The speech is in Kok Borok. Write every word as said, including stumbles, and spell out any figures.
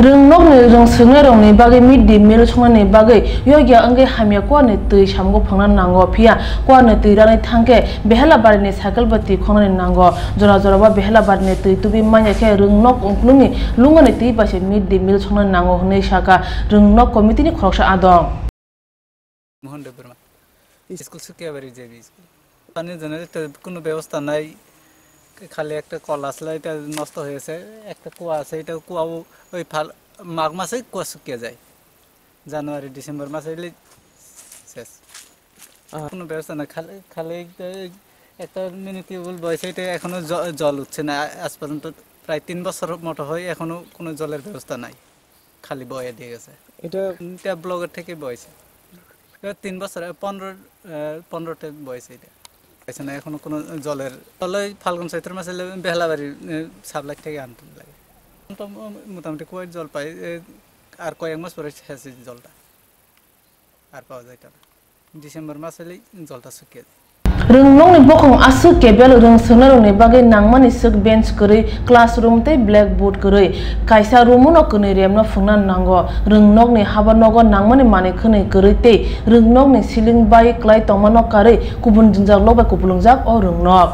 Rwngnokni rwng swknairokni bagwi mid day meal songnani bagwi yogya wngwi hamya kuarni twi samungo phwrwngna nango, phiya kuarni twi rani thangkhe Behela barini cycle bai twi khongnani nango. Jora jora ba Behela barini twi tubui manya khe rwngnok ukulukni lungani twi bai se mid day meal songnani nango hwnwi sakha rwngnok committee ni khoroksa adong. মোহন দেববর্মা, স্কুল Sukiabari JB school. পানীয় জেনারেটর কোনো ব্যবস্থা নাই, খালি একটা কল আসলে, এটা নষ্ট হয়েছে, একটা কুয়া আছে, এটা কুয়াও ওই ফাল-, মাঘ মাসে কুয়া শুকিয়ে যায়, জানুয়ারি ডিসেম্বর মাসে এলে শেষ। আহ। কোনো ব্যবস্থা নাই, খালি, খালি একটা, একটা মিনি টিউবওয়েল বয়সে, এটা এখনো জ-, জল উঠছে না, আজ পর্যন্ত প্রায় তিন বছর মতো হয়, এখনো কোনো জলের ব্যবস্থা নাই। খালি বয়ে দিয়ে গেছে। এটা এটা ব্লকের থেকে বয়েছে। এটা তিন বছর, এ, পনেরো, এ, পনেরোতে বয়েছে এটা। পাইছে না এখনো কোনো জলের। তাহলে ওই ফাল্গুন চৈত্র মাসে লে-, বেহালাবাড়ির, এ, সাপ্লাই থেকে আনতে লাগে। তো মো-, মোটামুটি কুয়ার জল পাই, এ, আর কয়েক মাস পরে শেষ হয়েছে জলটা, আর পাওয়া যাইতো না। ডিসেম্বর মাস হলেই জলটা শুকিয়ে যায়। Rwngnokni bokhong aswk kebel rwng swknairokni bagwi nangmani swk bench kwrwi, classroom tei blackboard kwrwi. Kaisa room-o no kwnwi remno phwrwngna nango. Rwngnokni haba nogo nangmani manwi khwnwi kwrwi tei rwngnokni ceiling bai kwlai tongmano karwi kubun jwngjal lok bai kupulungjak o rwngnok.